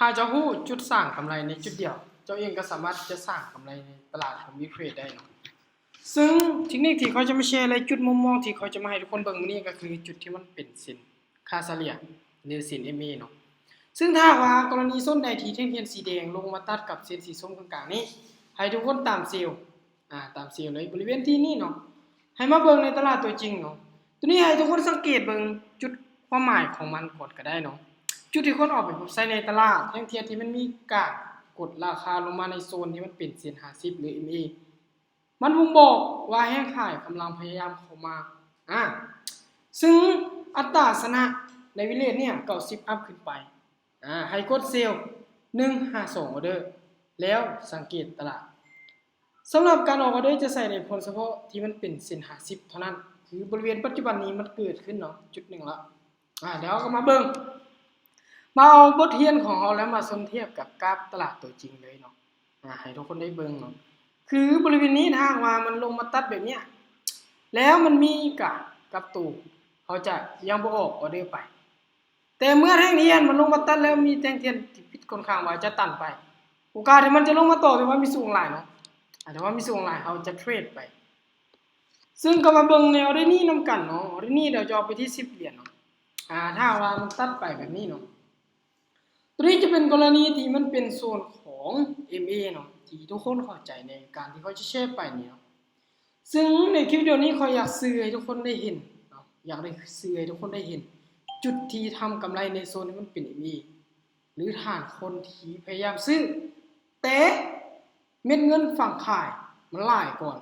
ຖ້າເຈົ້າຮູ້ຈຸດສ້າງກຳໄລໃນຈຸດດຽວ, ເຈົ້າເອງກໍສາມາດທີ່ຈະສ້າງກຳໄລໃນຕະຫຼາດຂອງ Bittrade ໄດ້ເນາະ. ຊຶ່ງເທັກນິກທີ່ຂ້ອຍຈະມາແຊ ແລະ ຈຸດມຸມມອງທີ່ຂ້ອຍຈະມາໃຫ້ທຸກຄົນເບິ່ງມື້ນີ້ ກໍຄືຈຸດທີ່ມັນເປັນເສັ້ນຄ່າສະເລ່ຍ ຫຼື ເສັ້ນ ເອັມ ເອ ເນາະ. ຊຶ່ງຖ້າຫາກວ່າກໍລະນີໂຊນໃດທີ່ແທ່ງທຽນສີແດງລົງມາຕັດກັບເສັ້ນສີສົ້ມກາງໆນີ້, ໃຫ້ທຸກຄົນຕາມເຊວ ອາ ຕາມເຊວເລີຍ ບໍລິເວນທີ່ນີ້ເນາະ. ໃຫ້ມາເບິ່ງໃນຕະຫຼາດຕົວຈິງເນາະ. ໂຕນີ້ໃຫ້ທຸກຄົນສັງເກດເບິ່ງຈຸດຄວາມໝາຍຂອງມັນກ່ອນກໍໄດ້ເນາະ. ຈຸດທີ່ຄົນອອກໄປປບໃຊ້ໃນຕະຫຼາດ ແທ່ງທຽນທີ່ມັນມີການກົດລາຄາລົງມາໃນໂຊນທີ່ມັນເປັນເສັ້ນຫ້າສິບ ຫຼື ເອັມ ເອ ມັນບົ່ງບອກວ່າແຮງຂາຍກຳລັງພະຍາຍາມເຂົ້າມາ. ອາ ຊຶ່ງອັດຕາຊະນະໃນວິເລດເນີ້ຍ ເກົ້າສິບອັບຂຶ້ນໄປ. ອາ ໃຫ້ກົດເຊວ ໜຶ່ງຫາສອງອອເດີ ແລ້ວສັງເກດຕະຫຼາດ. ສຳລັບການອອກອອເດີຈະໃຊ້ໄດ້ຜົນສະເພາະທີ່ມັນເປັນເສັ້ນຫ້າສິບເທົ່ານັ້ນ ຄືບໍລິເວນປັດຈຸບັນນີ້ມັນເກີດຂຶ້ນເນາະ ຈຸດໜຶ່ງລະ. ອາ ດຽວເຮົາກໍມາເບິ່ງ ມາເອົາບົດຮຽນຂອງເຮົາແລ້ວມາສົມທຽບກັບກາບຕະຫຼາດຕົວຈິງເລີຍເນາະ. ອາ ໃຫ້ທຸກຄົນໄດ້ເບິ່ງເນາະ ຄືບໍລິເວນນີ້ ຖ້າຫາກວ່າມັນລົງມາຕັດແບບເນີ້ຍ ແລ້ວມັນມີການກັບໂຕ ເຮົາຈະຍັງບໍ່ອອກອອເດີໄປ. ແຕ່ເມື່ອແທ່ງທຽນມັນລົງມາຕັດແລ້ວ ມີແທ່ງທຽນທີ່ຜິດຂ້ອນຂ້າງວ່າຈະຕັນໄປ, ໂອກາດທີ່ມັນຈະລົງມາຕໍ່ ຖືວ່າມີສູງຫຼາຍເນາະ, ອາ ຖືວ່າມີສູງຫຼາຍ ເຮົາຈະເທຣດໄປ. ຊຶ່ງກໍມາເບິ່ງໃນອອເດີນີ້ນຳກັນເນາະ. ອອເດີນີ້ດຽວຈະອອກໄປທີ່ສິບຫຼຽນເນາະ. ອາ ຖ້າວ່າມັນຕັດໄປແບບນີ້ເນາະ, ໂຕນີ້ຈະເປັນກໍລະນີທີ່ມັນເປັນໂຊນຂອງ ເອັມ ເອ ເນາະ ທີ່ທຸກຄົນເຂົ້າໃຈໃນການທີ່ຂ້ອຍຈະແຊໄປນີ້ເນາະ. ຊຶ່ງໃນຄລິບວິດີໂອນີ້ ຂ້ອຍຢາກສື່ໃຫ້ທຸກຄົນໄດ້ເຫັນເນາະ, ຢາກໄດ້ສື່ໃຫ້ທຸກຄົນໄດ້ເຫັນຈຸດທີ່ທຳກຳໄລໃນໂຊນທີ່ມັນເປັນ ເອັມ ເອ ຫຼື ທ່ານຄົນທີ່ພະຍາຍາມຊື້ ແຕ່ເມັດເງິນຝັ່ງຂາຍມັນຫຼາຍກ່ອນ.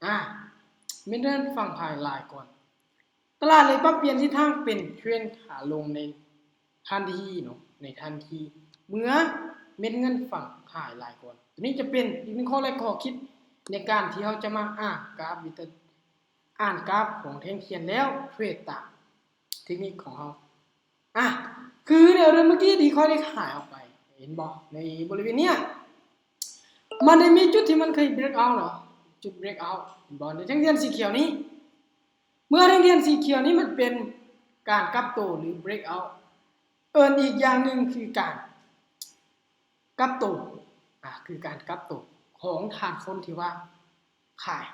ອາ ເມັດເງິນຝັ່ງຂາຍຫຼາຍກ່ອນ. ຕະຫຼາດເລີຍປັບປ່ຽນທິດທາງເປັນເທຣນຂາລົງໃນທັນທີເນາະ, ໃນທັນທີ ເມື່ອເມັດເງິນຝັ່ງຂາຍຫຼາຍກ່ອນ. ໂຕນີ້ຈະເປັນອີກໜຶ່ງຂໍ້ແລກຂໍ້ຄິດໃນການທີ່ເຮົາຈະມາອ່ານກາບວິຕະ ອ່ານກາບຂອງແທ່ງທຽນແລ້ວເທຣດຕາມເທັກນິກຂອງເຮົາ. ອາ ຄືໃນອອເດີມື້ກີ້ທີ່ຂ້ອຍໄດ້ຂາຍອອກໄປ ເຫັນບໍ່ ໃນບໍລິເວນເນີ້ຍ ມັນໄດ້ມີຈຸດທີ່ມັນເຄີຍເບຣກເອົາເນາະ, ຈຸດເບຣກເອົາ ເຫັນບໍ່ ໃນແທ່ງທຽນສີຂຽວນີ້. ເມື່ອແທ່ງທຽນສີຂຽວນີ້ມັນເປັນການກັບໂຕ ຫຼື ເບຣກເອົາ ເອີ້ນອີກຢ່າງໜຶ່ງຄືການກັບໂຕ ອາ ຄືການກັບໂຕຂອງທ່ານຄົນທີ່ວ່າຂາຍ.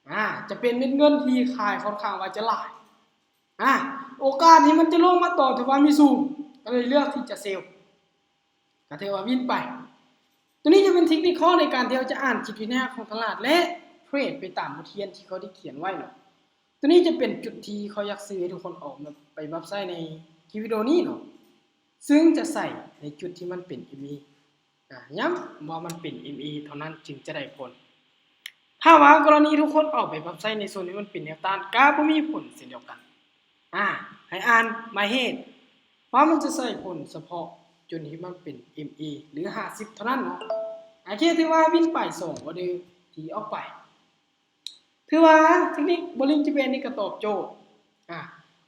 ອາ ຈະເປັນເມັດເງິນທີ່ຂາຍຂ້ອນຂ້າງວ່າຈະຫຼາຍ. ອາ ໂອກາດທີ່ມັນຈະລົງມາຕໍ່ຖືວ່າມີສູງ, ກໍເລີຍເລືອກທີ່ຈະເຊວ ກໍຖືວ່າວິນໄປ. ໂຕນີ້ຈະເປັນເທັກນິກຂໍ້ໃນການທີ່ເຮົາຈະອ່ານຈິດວິທະຍາຂອງຕະຫຼາດ ແລະ ເທຣດໄປຕາມບົດຮຽນທີ່ເຂົາໄດ້ຂຽນໄວ້ເນາະ. ໂຕນີ້ຈະເປັນຈຸດທີ່ຂ້ອຍຢາກສື່ໃຫ້ທຸກຄົນເອົາໄປປັບໃຊ້ໃນຄລິບວິດີໂອນີ້ເນາະ, ຊຶ່ງຈະໃສ່ໃນຈຸດທີ່ມັນເປັນ ເອັມ ເອ ອາ ຢ້ຳວ່າມັນເປັນ ເອັມ ເອ ເທົ່ານັ້ນຈຶ່ງຈະໄດ້ຜົນ. ຖ້າວ່າກໍລະນີທຸກຄົນເອົາໄປປັບໃຊ້ໃນໂຊນທີ່ມັນເປັນແນວຕ້ານ ກໍບໍ່ມີຜົນເຊັ່ນດຽວກັນ. ອາ ໃຫ້ອ່ານໝາຍເຫດວ່າມັນຈະໃຊ້ຜົນສະເພາະຈຸດທີ່ມັນເປັນ ເອັມ ເອ ຫຼື ຫ້າສິບເທົ່ານັ້ນເນາະ. ໂອເຄ ຖືວ່າວິນໄປສອງອອເດີທີ່ອອກໄປ. ຖືວ່າເທັກນິກ Bollinger Band ນີ້ກໍຕອບໂຈດ. ອາ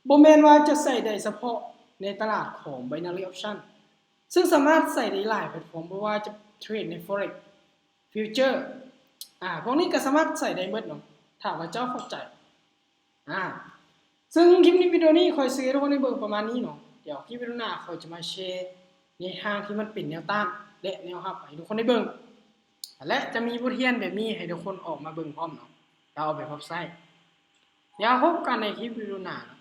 ບໍ່ແມ່ນວ່າຈະໃຊ້ໄດ້ສະເພາະໃນຕະຫຼາດຂອງ Binary Option ຊຶ່ງສາມາດໃຊ້ໄດ້ຫຼາຍແພລດຟອມ ບໍ່ວ່າຈະເທຣດໃນ Forex, Future ອາ ພວກນີ້ກໍສາມາດໃຊ້ໄດ້ໝົດເນາະ ຖ້າວ່າເຈົ້າເຂົ້າໃຈ. ອາ ຊຶ່ງຄລິບໃນວິດີໂອນີ້ຂ້ອຍຊິໃຫ້ທຸກຄົນໄດ້ເບິ່ງປະມານນີ້ເນາະ. ດຽວຄລິບວິດີໂອໜ້າຂ້ອຍຈະມາແຊແນວທາງທີ່ມັນເປັນແນວຕ້ານ ແລະ ແນວຮັບໃຫ້ທຸກຄົນໄດ້ເບິ່ງ ແລະ ຈະມີບົດຮຽນແບບນີ້ໃຫ້ທຸກຄົນອອກມາເບິ່ງພ້ອມເນາະ ແລ້ວເອົາໄປປັບໃຊ້. ດຽວພົບກັນໃນຄລິບວິດີໂອໜ້າເນາະ.